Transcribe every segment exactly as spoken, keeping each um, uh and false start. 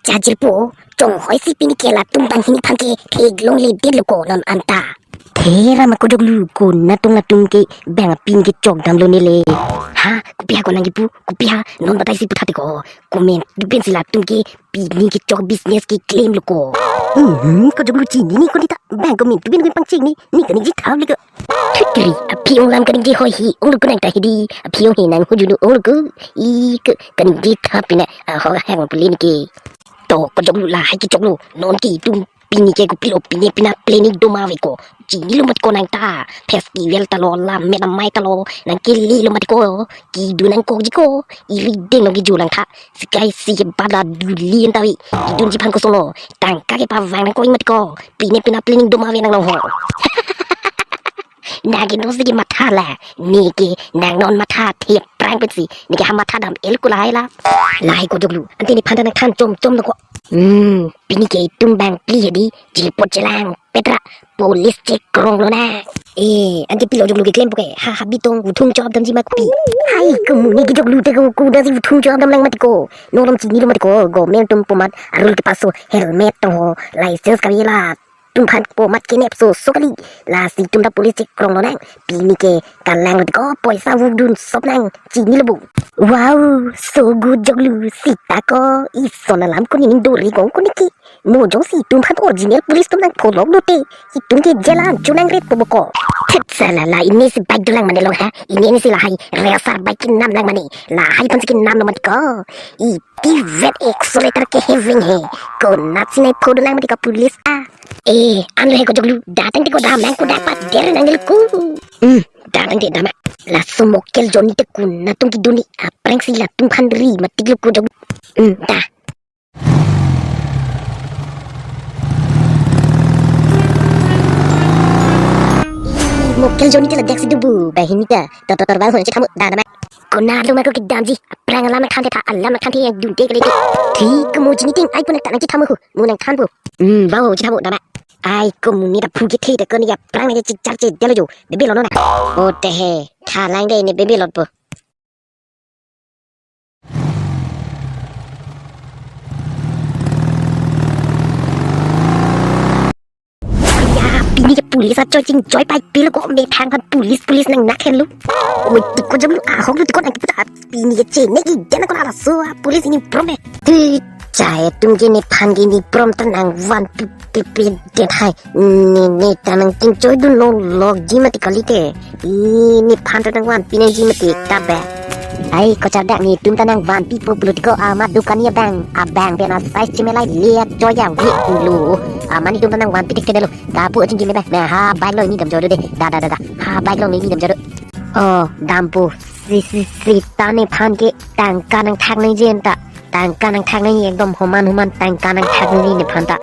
Jajirpo, chonghoi si pini ke latum banghini aphan ke theklongledetlo ko non anta. Thera ma ko joklu, konat atum latum ke bang pini ke chokdamlo nele. Ha, kopi ha ko nangkipu, kopi ha, non batai si puthot ko. Comment dun pensi latum ke pini ke chok business ke claim lo ko. Hmm, ko joklu chinine ko neta, bang comment dun pen pangcheng ne, ne kaningje thap le ko. Thutri, aphi ong lam kaningje hoi hi, ong lo ko nang ta hedi, aphi ong hi nang ho junu ong lo ko, i ko kaningje thap pina, a ho hang pulin ke. To, ko joklu lahai ke joklu, non ke itum pini ke kopilo pine pina planning doma ave ko. Chinilo mati ko nang ta, festival ta lo, lam me lam mai ta lo, nang kele lo mati ko, kedun nangkokji ko, iri deng lo keju lang tha, sikai si ke bada duli anta ave, kedunji aphan kosonlo, tangka kepavang nangkok mati ko, pine pina planning doma ave nang long ho. Nang ke non si kematha la, ne ke nang non matha thep prang pensi, ne ke ha matha dam-et ko lahai la. Lahai ko joklu, ante nephan ta nangthan chomchom lo ko. Hmm, pini ke itum bang phli hedi, chepot chelangpet ra, police chekronglo na. Eh, ante pilo joklu ke claim po ke, ha ha bitong vuthung chop damji ma kopi. Hai, kemu ne ke joklu te ko, ko dasi vuthung chop dam lang mati ko. Non alam chinilo mati ko, government atum pomat, arul kepaso, helmet tong ho, license kave la. Tum aphan pomat kenep so so kali. Lasi itum ta police chekronglo nang. Pini ke kalanglo ko poisa vukdun sop nang. Chinilo bo. Wow, so good joklu, sita ko ison alam ko nini dori kong ko niki. Mo jongsi itum aphan original police atum nang pholok dote, itum ke jail an chonang ret po bo ko. Thet sala la, ini si bike dolang mane long ha. Ini, ini si lahai racer bike kenam lang mane. Lahai aphan si kenamlo mati ko. I Tivet accelerator ke heving he. Konat si nai phodo lang mati ko police a. Eh, anlo he ko joklu. Datang te ko dam nang ko dapat der nang ko. Hmm, datang te dam. Laso Mokel Johnny te konat atum kedun ne, aphrang si latum aphan ri mati lo ko joklu. Hmm, da. Mokel Johnny te ladak si do bu, banghini ta. Tor tor tor bang hon chetham da dam. Konat lo ma ko kedamji, aphrang alam nangthan te tha, alam nangthan te yang dun te kali te. Thik ko mo chini ting, ai ko nang ta nang chetham ho, mo nangthan po. Hmm, bang ho chetham da dam. Ai ko mo ne ta phu kethe ta ko ne aphrang ne chikchar chedetlo jo, bebe lo non na. O te he, tha lang de ne bebe lot po. Ya, pini ke police achoi chingchoi pai pilo ko methang aphan police, police nang nak henlo. Oi, ti ko joklu ahok lo ti ko nang kita. Pini ke chene ke jana ko laso police ini prom he. Ti chai atum ke nephan ke ini prom ta nangvanpi pi pi det hai. Ne, ne ta nang chingchoi dun lo lok ji mati kali te. Ini nephan ta nangvanpi nangji mati ta be. Ai, ko chardak netum ta nangvanpi po pulo ti ko, amat dukan ya bang, abang pen a size chemelai liat joya wi pulo. Amat netum ta nangvanpi tik te lo. Kapu aching ji me bang. Na ha bike lo ini damjoi do de. Da, da, da, da. Ha bike lo ini damjoi do. Oh, dampo. Si, si, sita nephan ke tangka nangthak nangji anta. Tangka nangthak nangji ekdom homan homan tangka nangthak nangji nephan ta.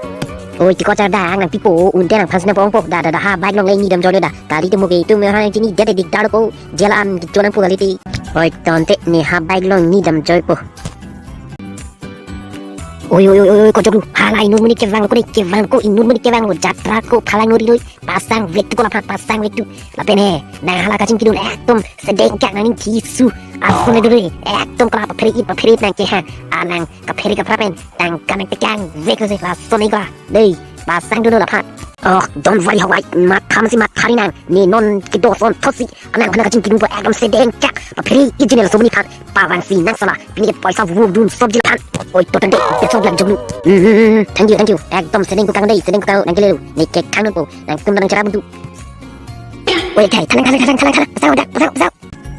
Oi, ti ko chardak nangpipo, un te nangphan si nangpo-ong po. Da, da, da, ha bike long le ini damjoi lo da. Kali te mo ke itum me ha nangchini det dik dar po. Jail an kecho nangpo kali te. Oi, ton te ne ha bike long ini damjoi po. Oi, oi, oi, oi, oi, ko joklu. Halai inut monit kevang ko de, kevang ko inut monit kevang lo, jatra ko phalang nori noi. Pasang vek tu ko laphan, pasang vek tu. Lapen he, nang hala kachingkidun ekdom sedengkak nangning thisu. Ason le dure, ekdom kala paphere-it, paphere-it nang kehan. Alang kaphere kaphra pen, tangka nangtekang vek lo se, lason ne kala. Dei, pasang dun lo laphan. Oh, don't worry, Hawai. Matha masi matha ri nang. Ne non kedo son thosi. Anang aphan kachingkidun po ekdom sedengkak. Paphere-it ji ne laso monit aphan. Pavang si nang sala. Pini ke poisa vukdun sop ji laphan. Oi, to tande. That's all lang joklu. Hmm, hmm, hmm, hmm. Thank you, thank you. Ekdom sedeng kukang dei, sedeng kukang nang kele lo. Ne kekang non po. Nangtum nang chara buntu. Oi, thai, thalang, thalang, thalang, thalang, thalang. Pasang, dak, pasang, pasang.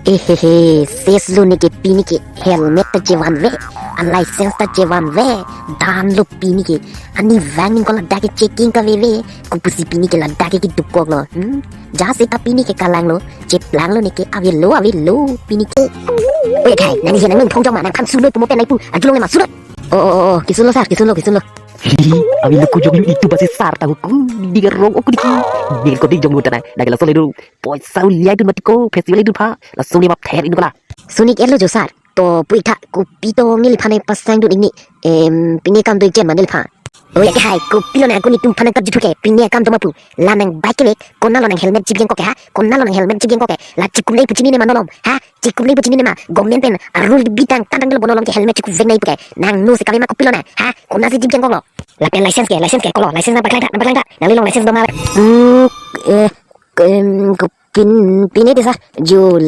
Ehehe, ses lo ne ke pini ke helmet ta chevanve, a license ta chevanve, dan lo pini ke, ani vang in ko ladak ke checking kaveve, kopusi pini ke ladak ke kedukok lo, hmm? Jase ta pini ke kalang lo, cheplang lo ne ke, avelo, avelo, pini ke. Oi, thai, nang he nang nung phong jong ma, nangphan sunoi pu mo pen nang pu, ajulong le ma sunoi. Oh, oh, oh, oh, kesunlo sir, kesunlo, kesunlo. Hihi, avelo ko joklu itu basi sar tahu ku, di rong oku diki. Ni ko di jong lu tanang, nang laso le do. Poisa uliai dun mati ko, festival dun pha. Laso ne bap ther inu kala. Sunik elo jo sir. To pu-ik tha, kopi tong neliphan pasang dun ini. Em, pini kam do ik jen ma neliphan. Oi, ake hai, kopilo na ako netum aphan nangkarju thuke, pini akam doma pu. La nang bike kevek, konatlo nang helmet chipjeng kok ke ha? Konatlo nang helmet chipjeng kok ke? La chikum nai pu chinine ma nolom, ha? Chikum nai pu chinine ma, government pen a-rule bi tang, tang tanglo bo nolom ke helmet chikuvek nai pu ke. Nangno si kave ma kopilo na, ha? Konatsi chipjeng koklo? Lapen license ke, license ke, kolo, license nangpaklang tha, nangpaklang tha. Nangli along license doma? Hmm, eh, em, ko pin, pine dei sir. Jo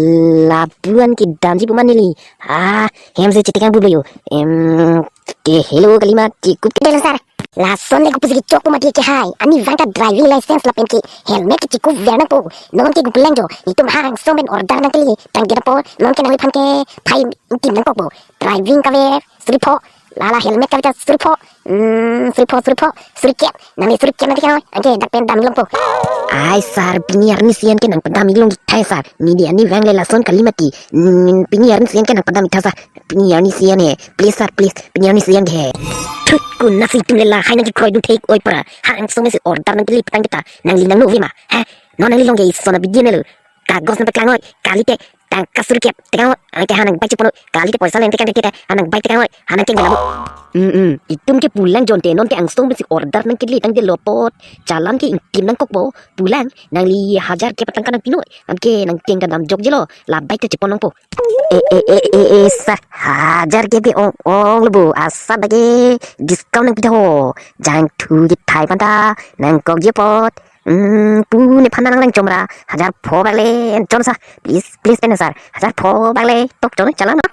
lapu-an kedamji pu ma neli. Ah, hem si chetekang pu lo jo. Em, ke hello kalima chikup ke dei sir. Lason le kopusi kechok pu mati ke hai. Arnivang ta driving license lapen ke helmet ke chikuvek nangpo. Non ke kopulang jo. Netum hang song pen order nangkele. Tangte apot non ke nangliphan ke fine ingkim nangkokpo. Driving kave suri pho. Lala helmet kave ta suri pho. Hmm, suri pho, suri pho, suri kep. Nangli suri kep nangtekang oi. Anke dak pen dam longpo. Ai sir, pini arni sian ke nangpadam ilong thai sir. Neli arnivang le lason kali mati. Hmm, pini arni sian ke nangpadam itha sir. Pini arni sian he. Please sir, please. Pini arni sian he. Thut, konatsi itum le lahai nangkekroidun thek oi pra. Hang song pen si order nangkele pu tangte ta. Nangli nangno ave ma. Ha? Non nangli along ke ison abidi ne lo. Kagos nangpaklang oi. Kalite tangka suri kep tekang oi. Anke ha nang bike chipon oi. Kalite poisa le nangtekang tete. Ha nang bike tekang oi. Ha nangkeng ke labu. Hmm, hmm. Itum ke pulang jonte non ke angsong pen si order nangkele tangte lo apot. Challan ke ingkim nangkokpo. Pulang nangli hajar kep atangka nangpin oi. Anke nangkeng kedam jokjelo. La bike ta chipon nangpo. Eh, eh, eh, eh, eh, sir. Hajar kep ke ong, onglo bo. Asap ke discount nangpi tha ho. Jangthu kethai aphan ta nangkokji apot. Hmm, pu nephan ta nanglang chomra. Hajar pho bak le chon sir. Please, please pen sir. Hajar pho bak le tok chon challan na.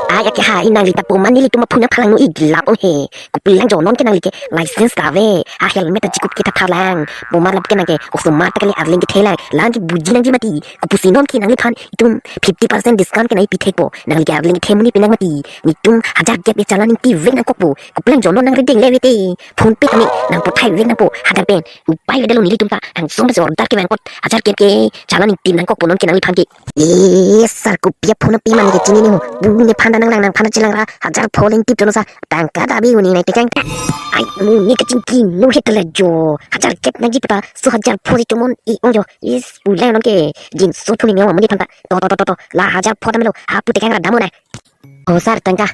Ai ake hai, nangli ta pu ma nelitum aphu nangphalang noi, lap ong he. Kopulang jo non ke nangli ke license kave. Ha helmet ta chikup ke ta thalang. Pu ma lap ke nang ke osomar ta kali arleng kethe lang. Lang ke buji nangji mati. Kopusi non ke nangliphan itum fifty percent discount ke nangpi thekpo. Nangli ke arleng kethe monit pi nang mati. Netum hajar kep ke challan ingtivek nangkokpo. Kopulang jo non nang rideng le vete. PhonePe tame nangpothaivek nangpo hadak pen. Upai avedetlo nelitum ta. Angsong pen si order kevang apot hajar kep ke challan ingtim nangkokpo non ke nangliphan ke. Eh, sir, kopi a-phone nangpi ma neke chinine ho. Pu nephan ta nanglang, nangphan ta chelang ra. Hajar pho le ingtip chonlo sir. Tangka ta abi uni nangtekang. Ai, mo ne kachingki no het le jo. Hajar kep nangji pu ta. So hajar pho si chomon i ong jo. Is, pulang non ke. Jin so thuni nyawa mo nephan ta. To, to, to, to, to. La hajar pho ta melo. Ha pu tekang ra dam-o na. Oh, sir, tangka.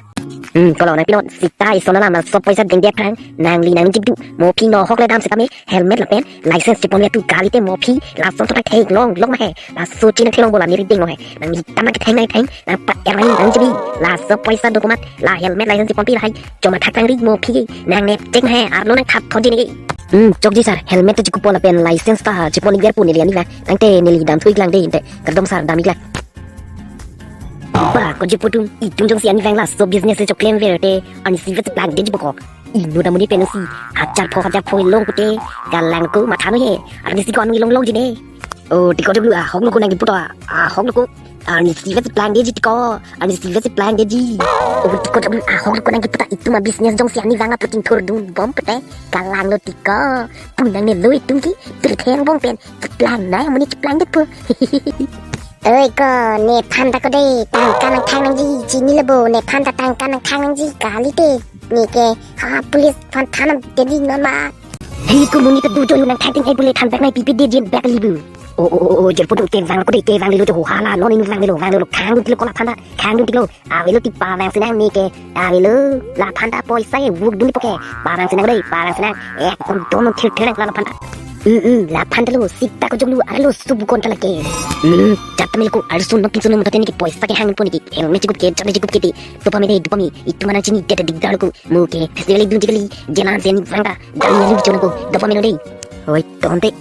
Hmm, kolo nangpinon, sita ison alam, laso poisa dengde aphrang, nangli nangchipdu, mo aphi nohok le dam setame, helmet lapen, license chipon ya tu kalite mo aphi, lason thotang theklong long ma he, laso chinang theklong bola miri deng lo he, nangli tama ketheng nangtheng, nangpa-er nangchibi, laso poisa dokomat, la helmet license chiponpi lahai, choma thak tangri mo aphi, nangnepchek ma he, arlo nangthap thotji neke. Hmm, chokji sir, helmet ta chikuppo lapen license ta chipon ikver pu neli arnivang, tangte neli dam thu iklang dei, ante, kardom sir, dam iklang. Ba, ko jirpo atum, itum jongsi arnivang laso business le choklem verte, arnisi vet plangdetji bokok. Inut amonit pensi, hajar pho, hajar pho long pute, kalang ko matha noi he, arnisi ko anung ilong longji ne. Oh, tiko dulu, ahok lo ko nangkipu ta, ahok lo ko, arnisi vet plangdetji tiko, arnisi vet plangdetji. Oh, tiko dulu, ahok lo ko nangkipu ta, itum a-business jongsi arnivang apot ingthurdun bom pute, kalang lo tiko, pu nangnelo itum ke, pirthe angbong pen, keplang nai, amonit keplangdetpo. Oi ko, nephan ta ko dei, tangka nangthang nangji, chinilo bo, nephan ta tangka nangthang nangji, kalite, neke, ha, police aphan than nangdedi non ma. Hei ko monit ta do jo nangthang ting hei bule than bak nai pipi de jin bak libu. Oh, oh, oh, oh, jirpo atum kevang ko dei, kevang lelo jo ho hala, non inut vang lelo, vang lelo, khangdun tiklo ko laphan ta, khangdun tiklo, avelo tik pavang sinang neke, avelo, laphan ta poisa ke, vukdun ipo ke, pavang sinang dei, pavang sinang, eh, kon dono thir thir nang laphan ta. Hmm, hmm, laphan ta lo, sita ko joklo, arlo subu kon ta lake. Hmm, jat ta melo ko, arlo sun no kinsun no mutha te neke poisa kehangpo neke, helmet chikup ke, helmet chikup ke te, dopa me dei, dopa me, itum anang chini te te dikdar lo ko, mo ke, festival dunji kali, jelan sen vang ta, dami alu chon ko, dopa melo dei. Oi, tonte.